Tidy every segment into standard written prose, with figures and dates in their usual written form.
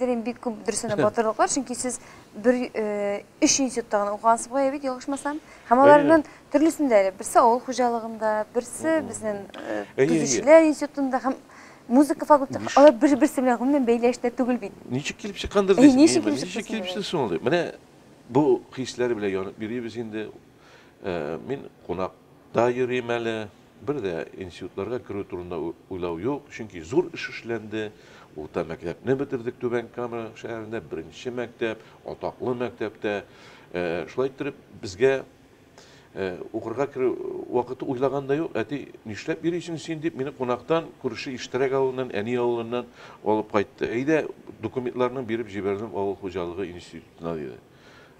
әйтер идем, бик күп дөресенә батырлыклар, чөнки сез бер өч институтта гына укыгансыз бугай бит, ялгышмасам. Һәм аларның төрлесендә әле. Берсе авыл хуҗалыгында, берсе безнең төзүчеләр институтында һәм музыка факультеты. Алар бер-берсе белән гомумән бәйләнештә түгел бит. Ничек килеп чыккандыр дисең? Ничек килеп чыкты соң ул? Менә бу хисләр белән янып йөрибез инде. Мин кунакта йөрим әле. Бер дә институтларга керү турында уйлау юк, чөнки зур эш эшләнде. Урта мәктәпне бетердек Түбән Кама шәһәрендә, беренче мәктәп, атаклы мәктәптә. Шулай иттереп, безгә укырга керү вакыты уйлаган да юк. Әти, нишләп йөрисең син, дип, мине кунактан, күрше Иштирәк авылыннан, әни авылыннан алып кайтты. Әйдә, документларны биреп җибәрдем авыл хуҗалыгы институтына, диде.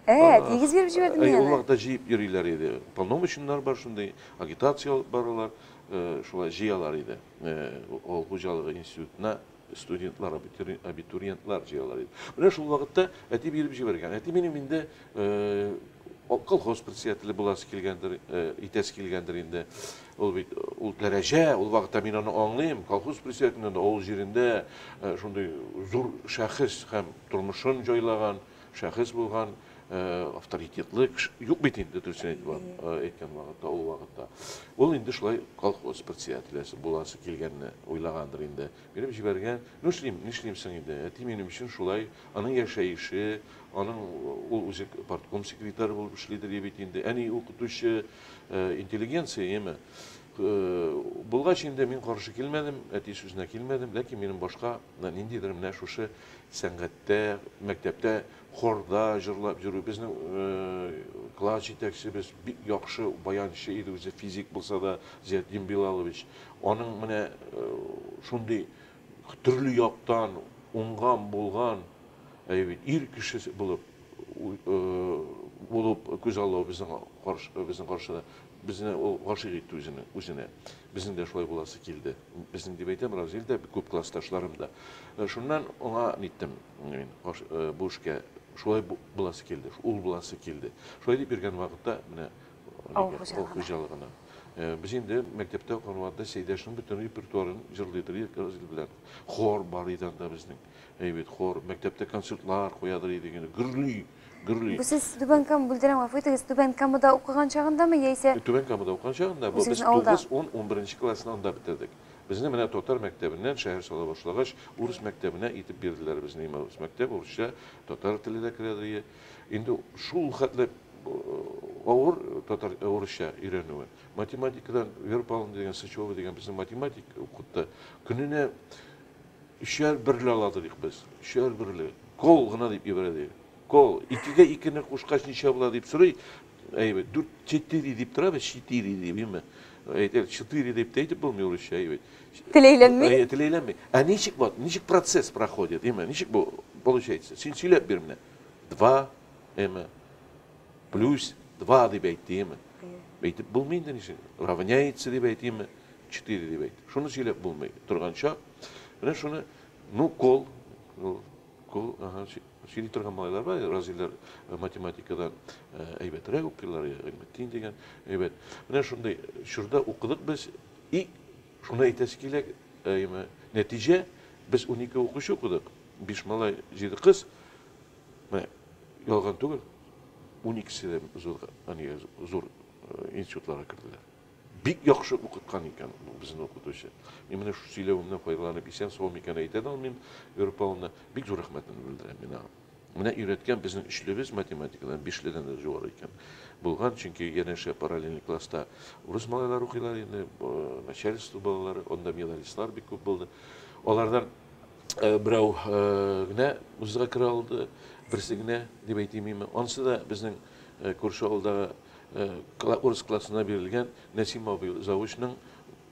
Әтиегез биреп җибәрдеме аны? Ул вакытта җыеп йөриләр иде. Полномоченнар бар шундый, агитация алып баралар, шулай җыялар иде. Авыл хуҗалыгы институтына студентлар, абитуриентлар җыялар иде. Менә шул вакытта әти биреп җибәргән. Әти минем инде колхоз председателе буласы килгәндер, итәсе килгәндер инде. Ул бит ул дәрәҗә, ул вакытта мин аны аңлыйм. Колхоз председателеннән дә авыл җирендә шундый зур шәхес һәм тормышын җайлаган шәхес булган, авторитетлы кеше юк бит инде, дөресен әйткән вакытта, ул вакытта. Ул инде шулай колхоз председателе буласы килгәнне уйлагандыр инде. Биреп җибәргән. Ну, нишлим, нишлим соң инде? Әти минем өчен шулай, аның яшәеше, аның ул үзе партком секретаре булып эшлидер бит инде. Әни укытучы, интеллигенция, яме. Булгач инде мин каршы килмәдем, әти сүзенә килмәдем, ләкин минем башка ниндидер менә шушы сәнгатьтә, мәктәптә хорда җырлап йөрү. Безнең класс җитәкчебез бик яхшы баянчы иде үзе, физик булса да, Зиятдин Билалович. Аның менә шундый төрле яктан уңган, булган, ир кеше булып булып күз аллау безнең каршы, безнең каршыда безне ул гашыйк итте үзенә, үзенә. Безнең дә шулай буласы килде. Безнең дип әйтәм, Разил дә, күп классташларым да. Шуннан аңа ниттем мин бу эшкә шулай буласы килде, ул буласы килде. Шулай дип йөргән вакытта менә авыл хуҗалыгына. Без инде мәктәптә укыган вакытта Сәйдәшнең бөтен репертуарын җырлыйдыр идек Разил белән. Хор бар иде анда безнең. Әйбәт хор, мәктәптә концертлар куядыр идек инде. Гөрли, гөрли. Бу сез Түбән Кама, бүлдерәм, гафу итегез, Түбән Камада укыган чагындамы, яисә? Түбән Камада укыган чагында, бу без 9, 10, 11 классны анда бетердек. Безне менә татар мәктәбеннән шәһәр сала башлагач, урыс мәктәбенә итеп бирделәр безне. Урыс мәктәп, урысча, татар теле дә керә. Инде шул хәтле авыр татар урысча өйрәнүе. Математикадан Вера Павловна дигән, Сычева дигән безнең математик укытты. Көненә өчәр берле аладык без. Өчәр берле. Кол гына дип җибәрә ди. Кол. Икегә икене кушкач ничә була дип сорый. Әйбәт. Дүрт, четыре дип торабыз, четыре дип, әйме? Әйтә, четыре дип тә әйтеп булмый урысча, әйбәт. Тел әйләнми? Әйе, тел әйләнми. Ә ничек вот, ничек процесс проходит, әйме? Ничек бу получается? Син сөйләп бир менә. Два, әйме? Плюс два дип әйтте, әйме? Әйтеп булмый инде ничек? Равняется дип әйтимме? Четыре дип әйт. Шуны сөйләп булмый торган чак. Менә шуны, ну, кол, кол, ага, сөйли торган малайлар бар, Разиләр математикадан әйбәтрәк укыйлар, Гыйльметдин дигән әйбәт. Менә шундый чорда укыдык без. И шуны әйтәсе килә, нәтиҗә, без 12 укучы укыдык, 5 малай, 7 кыз. Менә ялган түгел, 12-се дә зур, зур институтларга керделәр. Бик яхшы укыткан икән безнең укытучы. Мин менә шул сөйләвемнән файдаланып исән сау микән әйтә дә алмыйм Вера Павловна. Бик зур рәхмәтен белдерәм мин аңа. Менә өйрәткән безнең өчлебез математикадан бишледән дә югары икән булган, чөнки янәшә параллельный класста урыс малайлары укыйлар инде, начальство балалары, анда медалистлар бик күп булды. Алардан берәү генә вузга керә алды, берсе генә дип әйтим инде. Анысы да безнең күрше авылдагы урыс классына бирелгән Нәсим абый завучның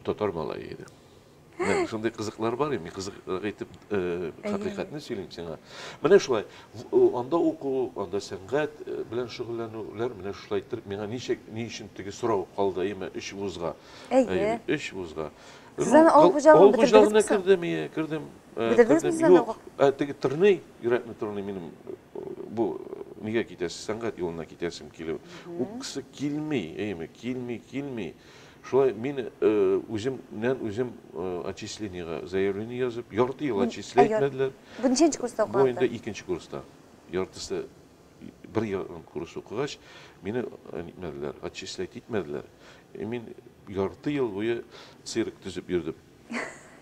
татар малае иде. Менә шундый кызыклар бар, мин кызык итеп хакыйкатьне сөйлим сиңа. Менә шулай, анда уку, анда сәнгать белән шөгыльләнүләр, менә шулай итеп миңа ничек, ни өчен теге сорау калды, әйеме, өч вузга. Әйе. Өч вузга. Сез аны авыл хуҗалыгын бетердегезме соң? Кердем, ие, кердем. Бетердегезме сез аны? Юк, теге тырный, йөрәкне тырный минем бу нигә китәсез, сәнгать юлына китәсем килү. Укысы килми, әйеме, килми, килми. Шулай мин үземнән үзем отчислениега заявление язып, ярты ел отчислять итмәделәр. Бу ничәнче курста укыганда? Бу инде икенче курста. Яртысы бер ярым курс укыгач, мине нитмәделәр, отчислять итмәделәр. Мин ярты ел буе цирк төзеп йөрдем.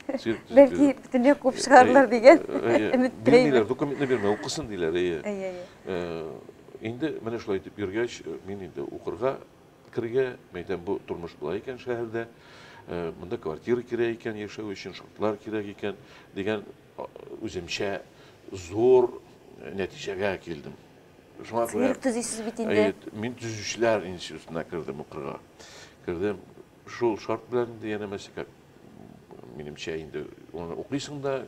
Бәлки бөтенләй куып чыгарлар дигән өметтә. Бирмиләр, документны бирмә, укысын диләр, әйе. Инде менә шулай итеп йөргәч, мин инде укырга керергә, мәйтәм, бу тормыш болай икән шәһәрдә, монда квартира кирәк икән яшәү өчен, шартлар кирәк икән дигән үземчә зур нәтиҗәгә килдем. Шуңа күрә Цирк төзисез бит инде. Мин төзүчеләр институтына кердем укырга. Кердем. Шул шарт белән инде янәмәсе, как минемчә инде аны укыйсың да,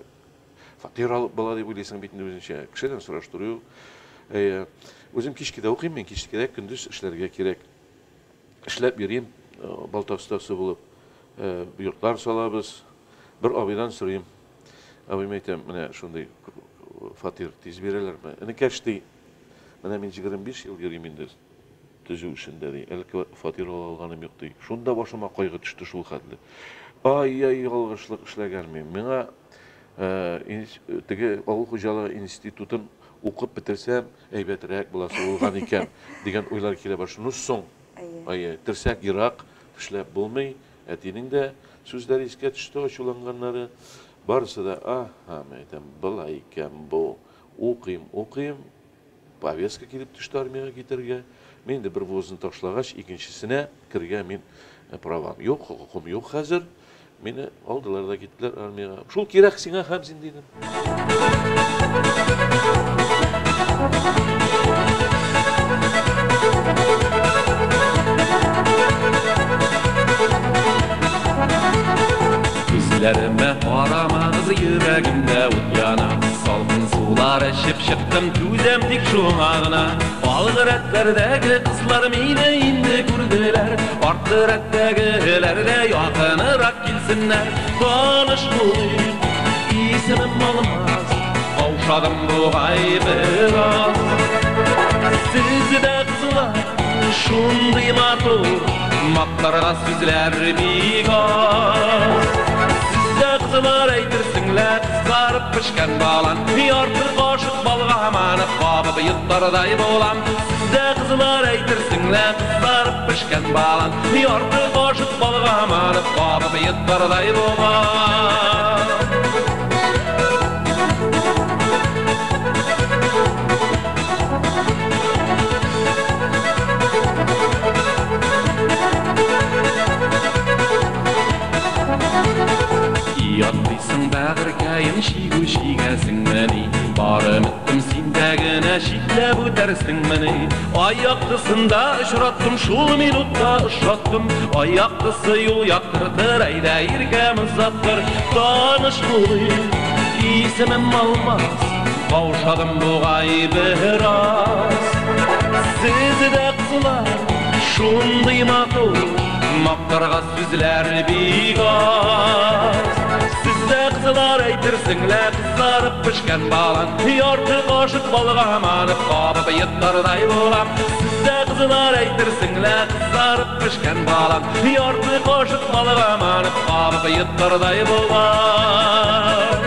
фатир алып була дип уйлыйсың бит инде үзеңчә. Кешедән сораштыру юк. Үзем кичке дә укыйм, мин кичке дә көндез эшләргә кирәк. Эшләп йөрим, балта остасы булып. Йортлар салабыз. Бер абыйдан сорыйм. Абыем әйтәм, менә шундый фатир тиз бирәләрме? Энекәш ди, менә мин 25 ел йөрим инде төзү эшендә ди. Әле фатир ала алганым юк ди. Шунда башыма кайгы төште шул хәтле. Ай-яй, ялгышлык эшләгән мин. Миңа теге авыл хуҗалыгы институтын укып бетерсәм, әйбәтрәк буласы булган икән дигән уйлар килә башлады. Ну соң. Әйе, терсәк ерак, тешләп булмый. Әтинең дә сүзләре искә төште, ачуланганнары. Барысы да, аһа, мин әйтәм, былай икән бу. Укыйм, укыйм. Повестка килеп төште армиягә китәргә. Мин инде бер вузны ташлагач, икенчесенә керергә мин правам юк, хокукым юк хәзер. Мине алдылар да киттеләр армиягә. Шул кирәк сиңа, Хәмзин, дидем. Күзләремә карамагыз, йөрәгемдә ут яна. Салкын сулар эчеп чыктым, түзәм тик шуңа гына. Алгы рәтләрдәге кызлар мине инде күрделәр. Арткы рәттәгеләр дә якынырак килсеннәр. Таныш булыйк, исемем Алмаз, каушадым бугай бераз. Сез дә кызлар шундый матур, мактарга сүзләр бик аз. Сез дә кызлар әйтерсең лә кызарып пешкән балан, ярты кашык балга манып кабып йотлардай булам. Сез дә кызлар әйтерсең лә кызарып пешкән балан, ярты кашык балга манып кабып йотлардай булам. Ятлыйсың бәгырькәем, чигү чигәсеңмени? Бар өметем синдә генә, читләп үтәрсеңмени? Ай яктысында очраттым, шул минутта ошаттым. Ай яктысы юл яктыртыр, әйдә иркәм озаттыр. Таныш булыйк, исемем Алмаз, каушадым бугай бераз. Сез дә кызлар шундый матур, мактарга сүзләр бик аз. Сез дә кызлар әйтерсең лә кызарып пешкән балан, ярты кашык балга манып кабып йотлардай булам. Сез дә кызлар әйтерсең лә кызарып пешкән балан, ярты кашык балга манып кабып йотлардай булам.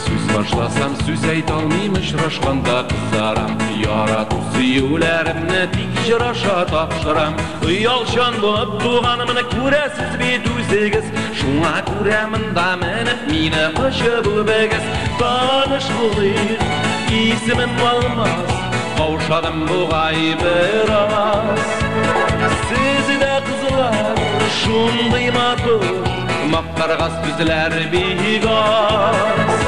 Сүз башласам, сүз әйтә алмыйм, очрашканда кызарам. Ярату сөюләремне тик җыр аша тапшырам. Оялчан булып туганымны күрәсез бит үзегез. Шуңа күрә монда менеп мине кочып үбегез. Таныш булыйк, исемем Алмаз, каушадым бугай бераз. Сез дә кызлар шундый матур, мактарга сүзләр бик аз.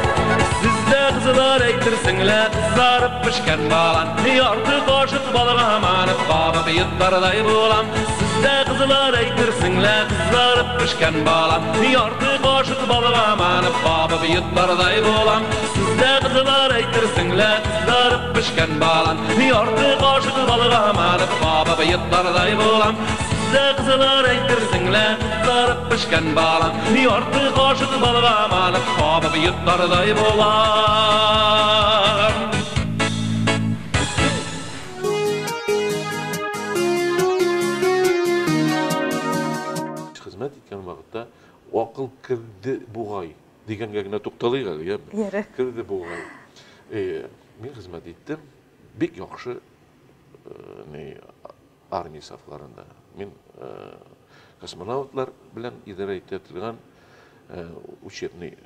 Сез дә кызлар әйтерсең лә кызарып пешкән балан, ярты кашык балга манып кабып йотлардай булам. Сез дә кызлар әйтерсең лә кызарып пешкән балан, ярты кашык балга манып кабып йотлардай булам. Сез дә кызлар әйтерсең лә кызарып пешкән балан, ярты кашык балга манып кабып йотлардай булам. Йөзле кызылар әйтерсең лә кызарып пешкән балан. Ярты кашык балга манып, кабып йотлардай булам. Хезмәт иткән вакытта акыл керде бугай дигәнгә генә тукталыйк әле, яме? Яры. Керде бугай. Мин хезмәт иттем. Бик яхшы ни армия сафларында. Мин космонавтлар белән идарә итә торган учебный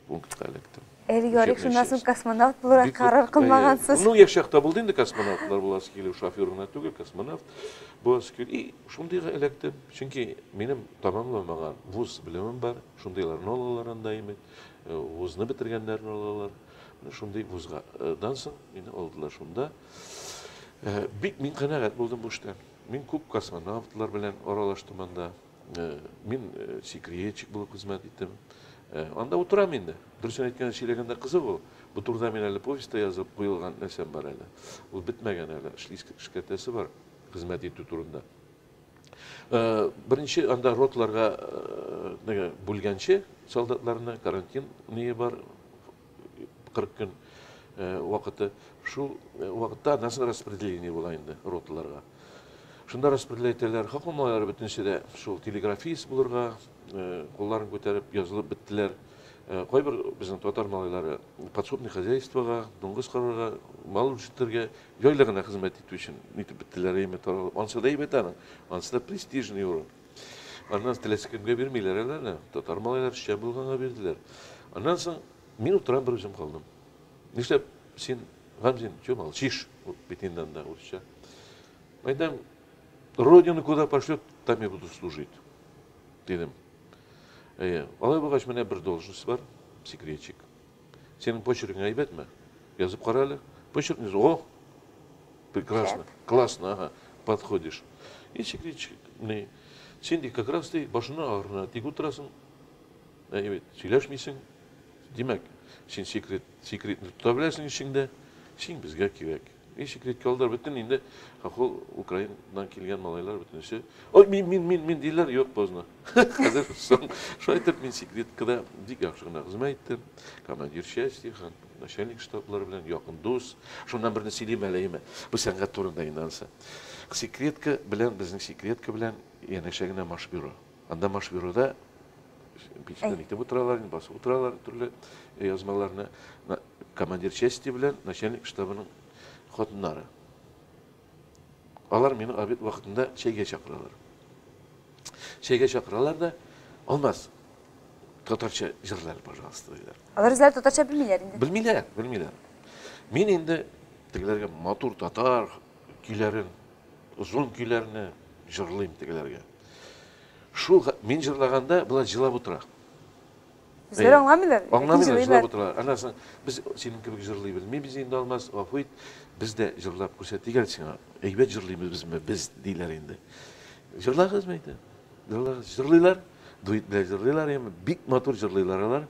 пунктка эләктем. Әле ярый, Учебный шуннан соң часть. космонавт булырга Бик күп, карар кылмагансыз. Ну, яшь чакта булды инде космонавтлар буласы килү, шофер гына түгел, космонавт буласы килү. И шундыйга эләктем. Чөнки минем тамамламаган вуз белемем бар, шундыйларны алалар анда инде. Вузны бетергәннәрне алалар. Менә шундый вузга дан соң мине алдылар шунда. Бик мин канәгать булдым бу эштән. Мин күп космонавтлар белән аралаштым анда. Мин секретчик булып хезмәт иттем. Анда утырам инде. Дөресен әйткәндә, сөйләгәндә кызык ул. Бу турыда мин әле повестьта язып куелган нәрсәм бар әле. Ул бетмәгән әле, эшкәртәсе бар хезмәт итү турында. Беренче анда ротларга теге бүлгәнче солдатларны, карантин ние бар, 40 көн вакыты. Шул вакытта аннан соң распределение була инде роталарга. Шунда распределять итәләр. Хакы малайлары бөтенесе дә шул телеграфист булырга, кулларын күтәреп язылып беттеләр. Кайбер безнең татар малайлары подсобный хозяйствога, дуңгыз карарга, мал үрчетергә, җайлы гына хезмәт итү өчен нитеп беттеләр, әйме таралып. Ансы да әйбәт аның, ансы да престижный урын. Аннан теләсә кемгә бирмиләр әле аны. Татар малайлары эшчән булганга бирделәр. Аннан соң мин утырам, бер үзем калдым. Нишләп син, Гамзин, чё молчишь? Вот бит инде анда урысча. Әйтәм, Родину куда пошлет, там я буду служить. Дидем. Әйе, алай булгач, менә бер должность бар, секретчик. Синең почеркың әйбәтме? Язып кара әле. Почерк не о, прекрасно, Шәп. классно, ага, подходишь. И секретчик, не, син ди как раз ты башына ахырына тик утырасың, әйе бит, сөйләшмисең. Димәк, син секретны тота беләсең эчеңдә, син безгә кирәк. И секретка алдылар, бөтен инде хохол Украинадан килгән малайлар бөтенесе. Ой, мин, мин, мин, мин диләр, юк, поздно. Хәзер соң. Шулай итеп мин секреткада бик яхшы гына хезмәт иттем. Командир части, начальник штаблары белән якын дус. Шуннан берне сөйлим әле, әйме. Бу сәнгать турында инде анысы. Секретка белән, безнең секретка белән янәшә генә машбюро. Анда машбюрода печатан итеп утыралар, инде басып утыралар төрле язмаларны. Командир части белән начальник штабының хатыннары. Алар мине обед вакытында чәйгә чакыралар. Чәйгә чакыралар да, Алмаз, татарча җырлар, пожалуйста, диләр. Алар үзләре татарча белмиләр инде. Белмиләр, белмиләр. Мин инде тегеләргә матур татар көйләрен, озын көйләрне җырлыйм тегеләргә. Шул мин җырлаганда болар җылап утыра. Үзләре аңламыйлар, ләкин Аңламыйлар, җылыйлар. җылап утыралар. Аннан соң без синең кебек җырлый белмибез инде, Алмаз, гафу ит, без дә җырлап күрсәтик әле сиңа. Әйбәт җырлыйбыз безме, без диләр инде. Җырлагыз мәйтә. Җырлагыз. Җырлыйлар, дуэт белән җырлыйлар, яме бик матур җырлыйлар алар.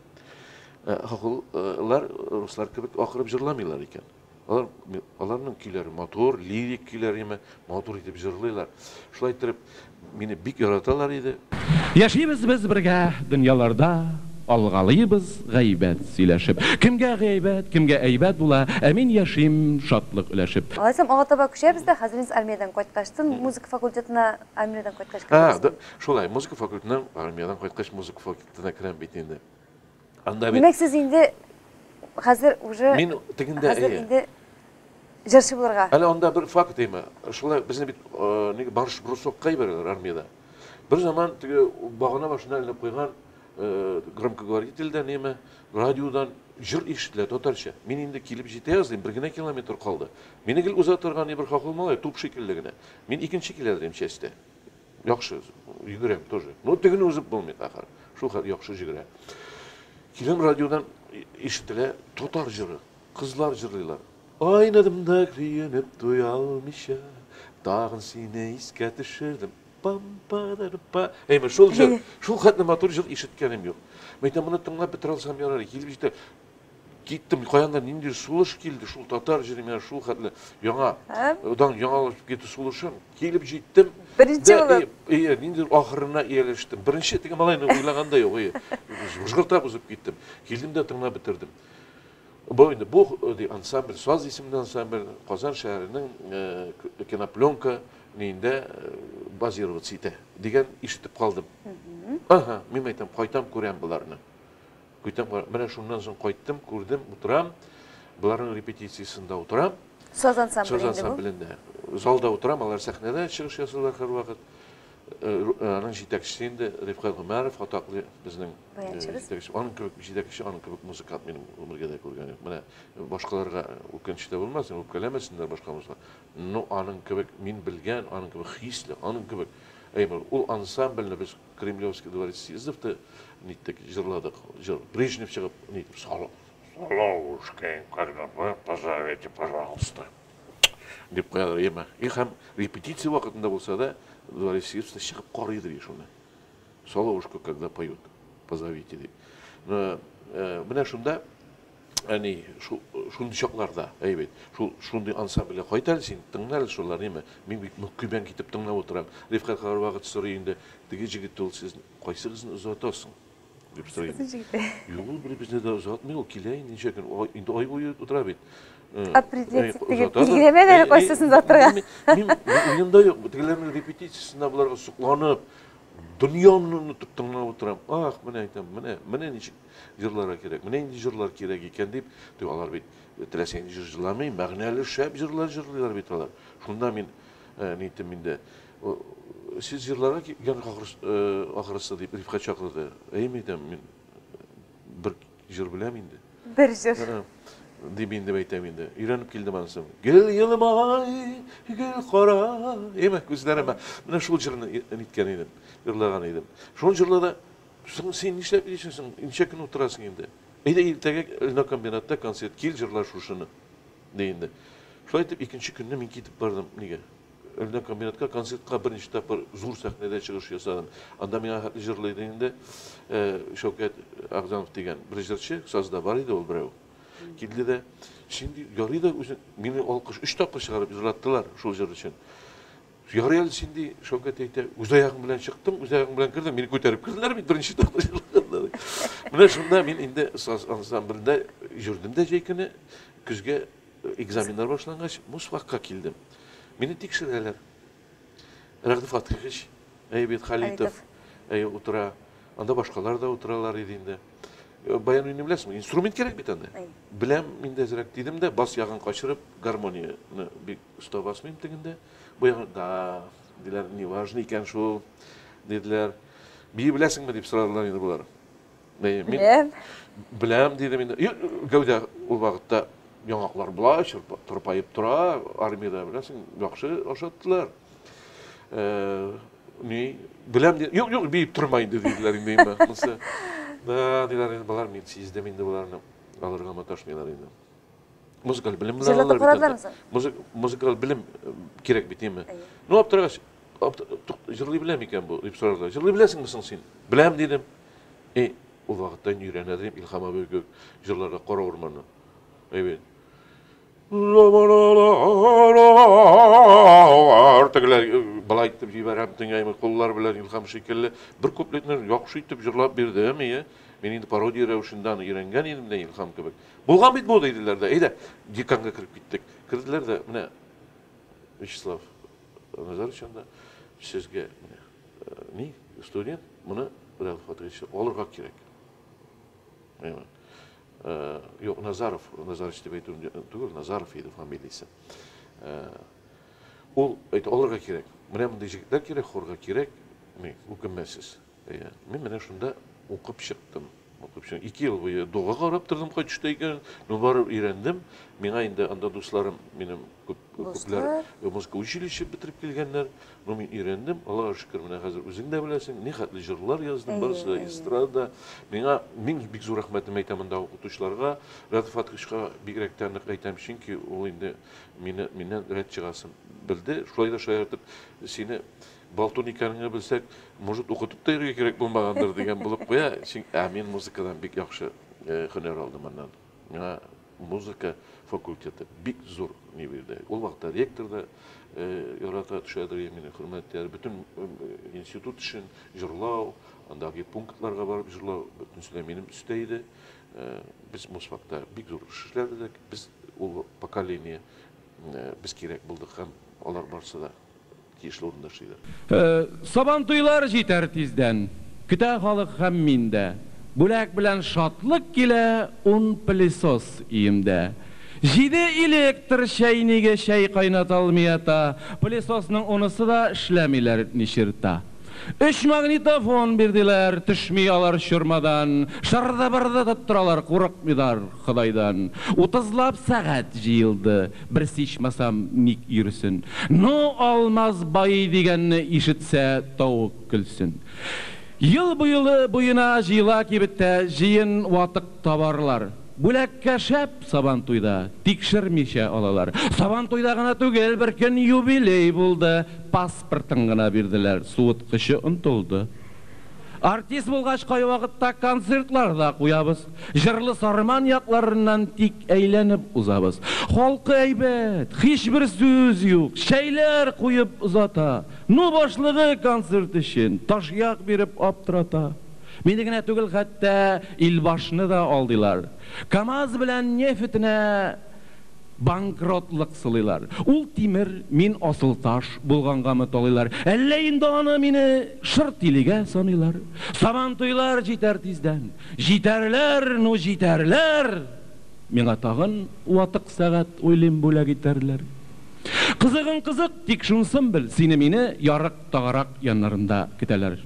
Хохоллар руслар кебек акырып җырламыйлар икән. Аларның көйләре матур, лирик көйләр, яме матур итеп җырлыйлар. Шулай итеп мине бик яраталар иде. Яшибез без бергә дөньяларда, алгалыйбыз гайбәт сөйләшеп. Кемгә гайбәт, кемгә әйбәт була, ә мин яшим шатлык өләшеп. Алайсам, алга таба күчәбез дә, хәзер инде армиядән кайткачтын, музыка факультетына армиядән кайткач А, керәбез. да, шулай, музыка факультетына армиядән кайткач музыка факультетына керәм бит инде. Анда бит Димәк, сез инде хәзер уже Мин тегендә, хәзер әйе. инде җырчы булырга. Әле анда бер факт әйме, шулай безне бит нигә марш брусокка җибәрәләр армиядә. Бер заман теге багана башына элеп куйган громкоговорительдән, әйме, радиодан җыр ишетелә татарча. Мин инде килеп җитә языйм, бер генә километр калды. Мине гел уза торган бер хохол малай, туп шикелле генә. Мин икенче килә дим частьтә. Яхшы йөгерәм тоже. Но тегене узып булмый ахыр. Шул хәл яхшы йөгерә. Киләм радиодан ишетелә татар җыры. Кызлар җырлыйлар. Айнадым да көенеп туя алмыйча, тагын сине искә төшердем. Пам-па-да-па. Әйме, шул җыр, шул хәтле матур җыр ишеткәнем юк. Мин әйтәм, моны тыңлап бетерә алсам ярар, килеп җитә. Киттем, каяндыр нинди сулыш килде, шул татар җыры миңа шул хәтле яңа, одан яңалашып китте сулышым. Килеп җиттем. Беренче булып. Ие, ниндидер ахырына ияләштем. Беренче теге малайны уйлаган да юк, ие. Выжгыртап узып киттем. Килдем дә тыңлап бетердем. Бу инде бу ди ансамбль, Саз исемле ансамбль Казан шәһәренең кинопленка ниендә базироваться итә дигән ишетеп калдым. Ага, мин әйтәм, кайтам, күрәм боларны. Кайтам, менә шуннан соң кайттым, күрдем, утырам. Боларның репетициясендә утырам. Саз ансамблендә. Саз ансамблендә. Залда утырам, алар сәхнәдә чыгыш ясыйлар һәрвакыт. Аның җитәкчесе инде Рифкать Гомәров, атаклы безнең җитәкче. Аның кебек җитәкче, аның кебек музыкант минем гомергә дә күргән юк. Менә башкаларга үкенеч тә булмасын, үпкәләмәсеннәр башка музыкант. Но аның кебек мин белгән, аның кебек хисле, аның кебек әйбер. Ул ансамбльне без Кремлевский дворец съездовта ниттек, җырладык. Җыр. Брежнев чыгып, нитеп, Соловушка, когда вы позовете, пожалуйста. Дип куялар, яме. И һәм репетиция вакытында булса да, дворец съездовта чыгып карыйдыр шуны. Соловушку, когда поют, позовите, дип. Но, менә шунда, әни, шундый чакларда, әйбәт, шул шундый ансамбльгә кайт әле син, тыңла әле шулар, неме? Мин бик мөкибән китеп тыңлап утырам. Рифкать һәрвакыт сорый инде, теге җегет ул сез кайсыгызны озатасың? Дип сорый. Юк, ул беребезне дә озатмый, ул килә инде ничә көн, инде ай буе утыра бит. Определить билгеләмәде әле кайсысын озатырга. Мин уемда юк, тегеләрнең репетициясендә боларга сокланып, дөньямны онытып тыңлап утырам. Ах, менә әйтәм, менә, менә ничек җырларга кирәк, менә нинди җырлар кирәк икән дип, тик алар бит теләсә нинди җыр җырламый, мәгънәле шәп җырлар җырлыйлар бит алар. Шунда мин ниттем инде, сез җырларга килгән ахрысы дип Рифкать чакырды. Әйе, әйтәм, мин бер җыр беләм инде. Бер җыр. Дип инде әйтәм инде. Өйрәнеп килдем анысы. Гел елмай, гел кара. Әйме, күзләремә. Менә шул җырны ниткән идем, җырлаган идем. Шул җырларда соң син нишләп йөрисең? Ничә көн утырасың инде? Әйдә иртәгә льнокомбинатта концерт, кил җырла шушыны. Ди инде. Шулай итеп икенче көнне мин китеп бардым. Нигә? Льнокомбинатка концертка берничә тапкыр зур сәхнәдә чыгыш ясадым. Анда миңа хәтле җырлый иде инде. Шәүкәт Агзамов дигән бер җырчы, сазда бар иде ул берәү. Килде дә, син ди, ярый да үзең, мине алкыш өч тапкыр чыгарып җырлаттылар шул җыр өчен. Ярый әле син ди, Шәүкәт әйтә, үз аягың белән чыктың, үз аягың белән кердең, мине күтәреп керделәр бит беренче тапкыр җырлаганда. Менә шунда мин инде саз ансамблендә йөрдем дә җәй көне, көзгә экзаменнар башлангач, Мусфакка килдем. Мине тикшерәләр. Рәгъди Фатыйхович, әй бит Халитов, әй утыра. Анда башкалар да утыралар иде инде. Баян уйный беләсеңме? Инструмент кирәк бит анда. Беләм, мин дә әзрәк дидем дә, бас ягын качырып, гармонияне бик оста басмыйм тегендә. Бу ягын, да, диләр, неважно икән шул, диделәр. Бии беләсеңме дип сорадылар инде болар. Мин беләм. Беләм дидем инде. Гәүдә ул вакытта яңаклар болай тырпаеп тора, армиядә беләсең, яхшы ашаттылар. Ни, беләм ди. Юк, юк, биеп торма инде диделәр инде инде. Монысы. Да, диләр инде, болар мин сиздем инде боларны. Алырга маташмыйлар инде. Музыкаль белем белән алалар бит. Музыкаль белем кирәк бит, име? Ну, аптырагач, җырлый беләм икән бу, дип сорадылар. Җырлый беләсеңме соң син? Беләм дидем. И, ул вакытта инде өйрәнә дидем, Илһам абый кебек җырларга Кара урманны. Әйбәт. Тегеләр былай итеп җибәрәм, тыңлаймын, куллар белән Илһам шикелле. Бер куплетны яхшы итеп җырлап бирдем, ие. Мин инде пародия рәвешендә аны өйрәнгән идем дә Илһам кебек. Булган бит бу, диделәр дә. Әйдә, деканга кереп киттек. Керделәр дә, менә Вячеслав Назарович анда сезгә менә ни, студент, моны Рәүф Фатыйхович алырга кирәк. Әйме. Юк, Назаров, Назарович дип әйтүем түгел, Назаров иде фамилиясе. Ул әйтә, алырга кирәк. Менә мондый җегетләр кирәк, хорга кирәк. Ни, үкенмәсез. Әйе. Мин менә шунда укып чыктым. Укып чыктым. 2 ел буе дога карап тордым, кайтышта икән. Ну, барып өйрәндем. Миңа инде анда дусларым минем күп, күпләр музыка училище бетереп килгәннәр. Ну, мин өйрәндем. Аллага шөкер, менә хәзер үзең дә беләсең, ни хәтле җырлар яздым, барысы да эстрада. Миңа мин бик зур рәхмәтем әйтәм анда укытучыларга, Рәдиф Фатыйховичка бигрәк тә нык әйтәм, чөнки ул инде мине миннән рәт чыгасын белде. Шулай да шаяртып, сине болтун икәнеңне белсәк, может, укытып та йөрергә кирәк булмагандыр дигән булып куя. Ә мин музыкадан бик яхшы һөнәр алдым аннан. Миңа музыка факультеты бик зур ни бирде. Ул вакытта ректор да ярата төшәдер мине, хөрмәт итәр. Бөтен институт өчен җырлау, андагы пунктларга барып җырлау, бөтенесе дә минем өстә иде. Без музфакта бик зур эш эшләдек. Без ул поколение без кирәк булдык һәм алар барысы да тиешле урында эшлиләр. Сабантуйлар җитәр тиздән, Көтә халык һәм мин дә. Бүләк белән шатлык килә, Ун пылесос өемдә. Җиде электр чәйниге чәй кайната алмый ята, Пылесосның унысы да эшләмиләр ни черта. Өч магнитофон бирделәр, төшми алар чормадан, Шырды-бырды тоттыралар, курыкмыйлар Ходайдан. Утызлап сәгать җыелды, берсе ичмасам ник йөрсен. Ну, Алмаз байый дигәнне ишетсә, тавык көлсен. Ел буелы буена җыела кибеттә җыен ватык товарлар. Бүләккә шәп Сабантуйда, тикшермичә алалар. Сабантуйда гына түгел, беркөн юбилей булды, паспортын гына бирделәр, суыткычы онтылды. Артист булгач, кайвакытта концертлар да куябыз. Җырлы Сарман якларыннан тик әйләнеп узабыз. Халкы әйбәт, һичбер сүз юк, чәйләр куеп озата. Ну, башлыгы концерт өчен ташъяк биреп аптырата. Мине генә түгел, хәтта Илбашны да алдыйлар. КАМАЗ белән нефтенә банкротлык сылыйлар. Ул тимер, мин асылташ булгангамы талыйлар. Әллә инде аны мине шыр тилегә саныйлар. Сабантуйлар җитәр тиздән. Җитәрләр, ну җитәрләр! Миңа тагын ватык сәгать уйлыйм бүләк итәрләр. Кызыгын кызык, тик шунсын бел, сине мине ярык тагарак яннарында көтәләр.